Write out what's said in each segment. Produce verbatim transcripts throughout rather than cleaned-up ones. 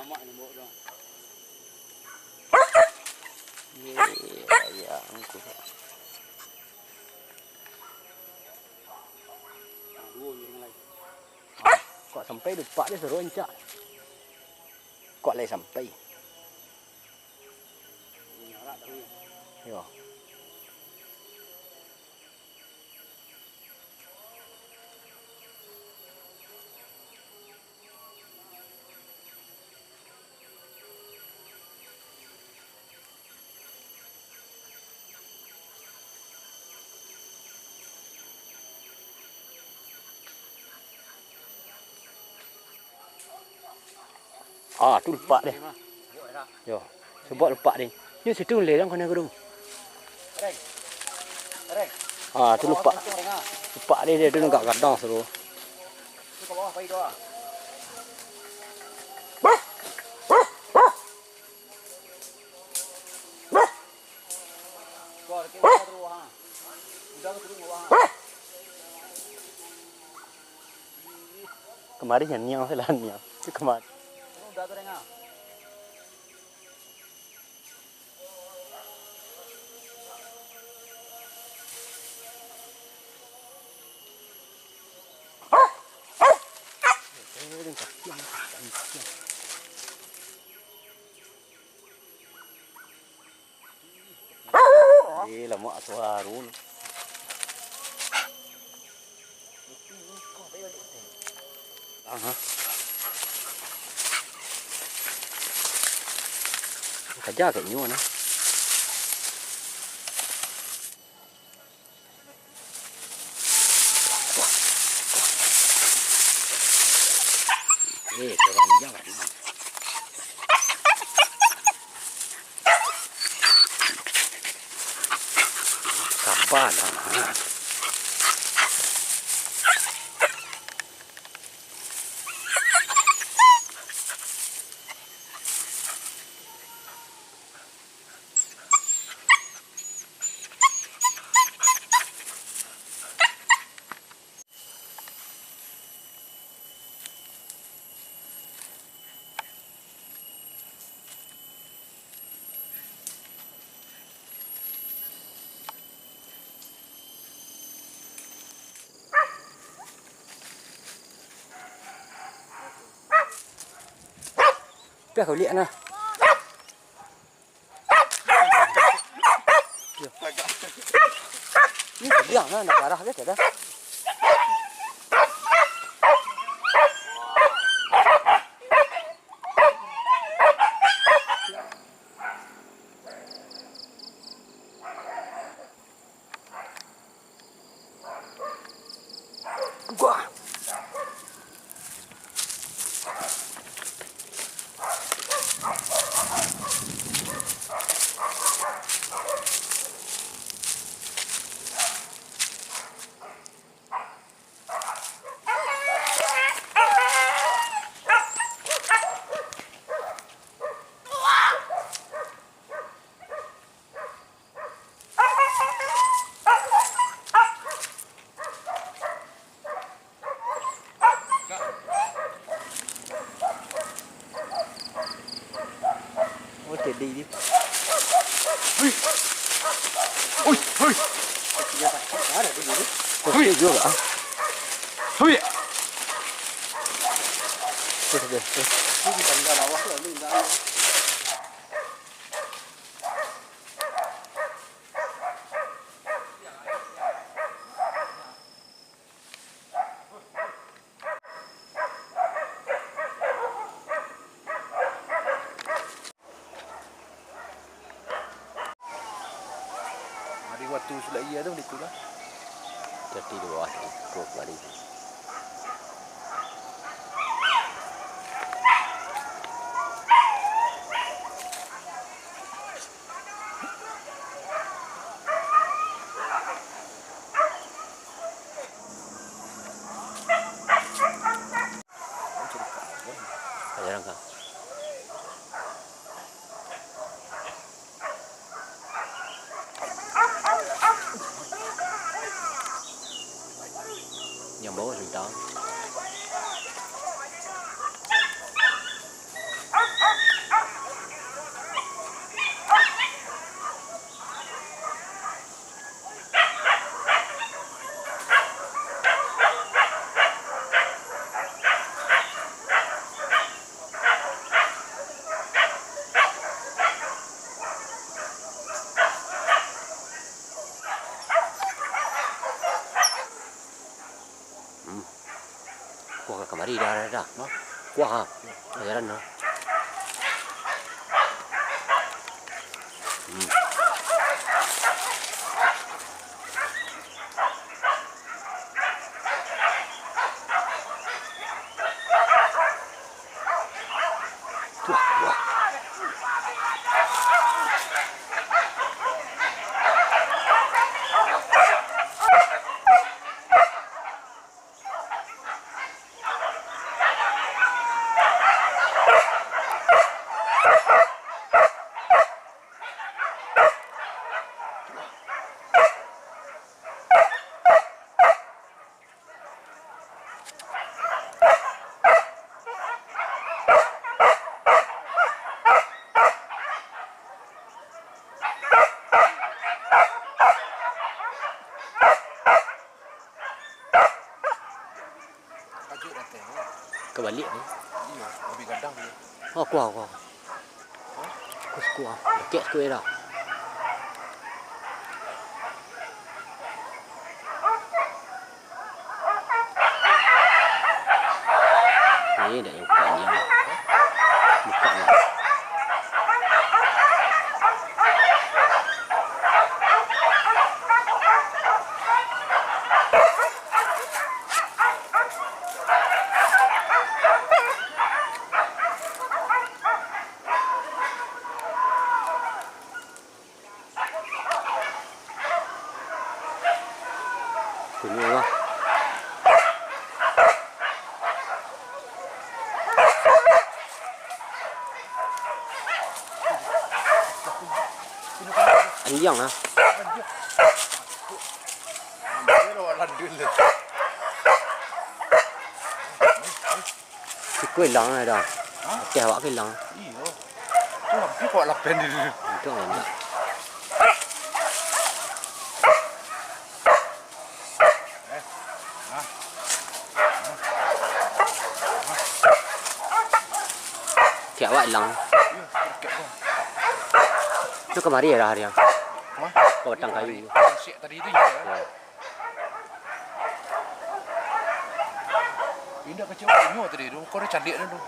Iya, iya, angku. Ah, kok sampai lupa dia suruh encak. Kok lai sampai? Yo. Ah, tu lupak deh. Yo, sebab lupak deh. Yo, situ leleng kena guru. Ah, tu lupak. Lupak deh, dia tu negak gadang suruh. Kamari nyo niang se lah niang. Tu kamari. Eh, lamak suaro. Aha. Kaja kek nyo nah. Eh, kurang jauh. Sabar lah. Piah kau liak nah. Ini biang lah, nak darah dia dah. Wah. Oh, tadi dia. Hui. Hui, hui. Hui. Hui. Terus dia, terus. Ini di tangga bawah tu, lalu enggak ada. Ari wakatu sulak iya tu, itu lah. Jadi di bawah tu, tu kali. Yang bau. Dah. Hah? Kuah, ha. Ajaran, ha. Hmm. Kuah, kuah. Kajuik datang. Ka baliak ni. Iyo, labiah gadang dia. Oh, kuah, kuah. Hah? Kuah, kuah. Dakek sikit dah. Eh, dak buka dia. Buka lah. Kunyuah lah. Anjiang lah. Anjiang awak landun tu. Siko ilang lah dah. Hah? Ateh awak ka ilang. Iyo. Tu hampir kok lapen dia tu. Untuang indak. Eh. Hah? Kek awak ilang. Iyo, kek tu. Tu kamari dah hari yang. Hah? Ka batang kayu. Kamari. Sik tadi tu je. Yo. Indak kacau inyo tadi tu, kau dah candik dah tu.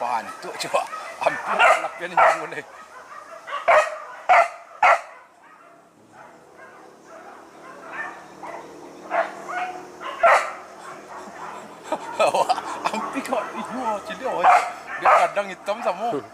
Pantuk cak, ampun lapian ni bangun deh. Awak ampun kau inyo candik awak. Dia kadang hitam samo.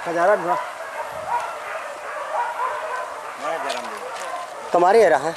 Kajaran lah. Kamari dah, ha?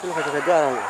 Itu lah kaja-kaja lah.